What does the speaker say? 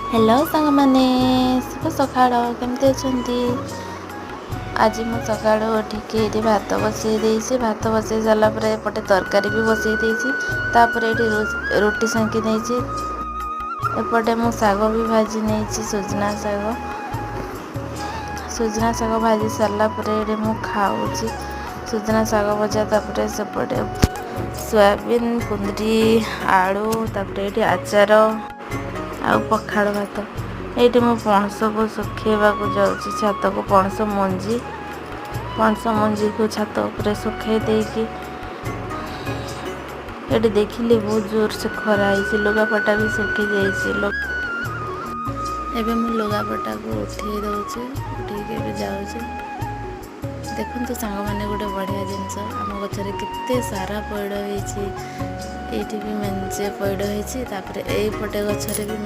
Hello ସାଙ୍ଗମାନେ, ଶୁଭ ସକାଳ। କେମିତି ଅଛନ୍ତି? ଆଜି ମୁଁ ସକାଳୁ ଉଠିକି ଏଇଠି ଭାତ ବସେଇ ଦେଇଛି। ଭାତ ବସେଇ ସାରିଲା ପରେ ଏପଟେ ତରକାରୀ ବି ବସେଇ ଦେଇଛି। ତାପରେ ଏଇଠି ରୁଟି ସେଙ୍କି ଦେଇଛି। ଏପଟେ ମୁଁ ଶାଗ ବି ଭାଜି ନେଇଛି, ସୁଜନା ଶାଗ। ସୁଜନା ଶାଗ ଭାଜି ସାରିଲା ପରେ ଏଇଠି ମୁଁ ଖାଉଛି ସୁଜନା ଶାଗ ଭଜା। ତାପରେ ସେପଟେ ସୋୟାବିନ୍, କୁନ୍ଦୁରି, ଆଳୁ, ତାପରେ ଏଇଠି ଆଚାର ଆଉ ପଖାଳ ଭାତ। ଏଇଠି ମୁଁ ପଣସକୁ ଶୁଖେଇବାକୁ ଯାଉଛି ଛାତକୁ। ପଣସ ମଞ୍ଜି, ପଣସ ମଞ୍ଜିକୁ ଛାତ ଉପରେ ଶୁଖେଇ ଦେଇକି ଏଠି ଦେଖିଲି ବହୁତ ଜୋରସେ ଖରା ହେଇଛି, ଲୁଗାପଟା ବି ଶୁଖି ଯାଇଛି। ଏବେ ମୁଁ ଲୁଗାପଟାକୁ ଉଠେଇ ଦେଉଛି, ଉଠେଇକି ଏବେ ଯାଉଛି। ଦେଖନ୍ତୁ ସାଙ୍ଗମାନେ, ଗୋଟେ ବଢ଼ିଆ ଜିନିଷ, ଆମ ଗଛରେ କେତେ ସାରା ପଇଡ଼ ହେଇଛି। ଏଇଠି ବି ମେଞ୍ଚେ ପଇଡ଼ ହେଇଛି। ତାପରେ ଏଇପଟେ ଗଛରେ ବି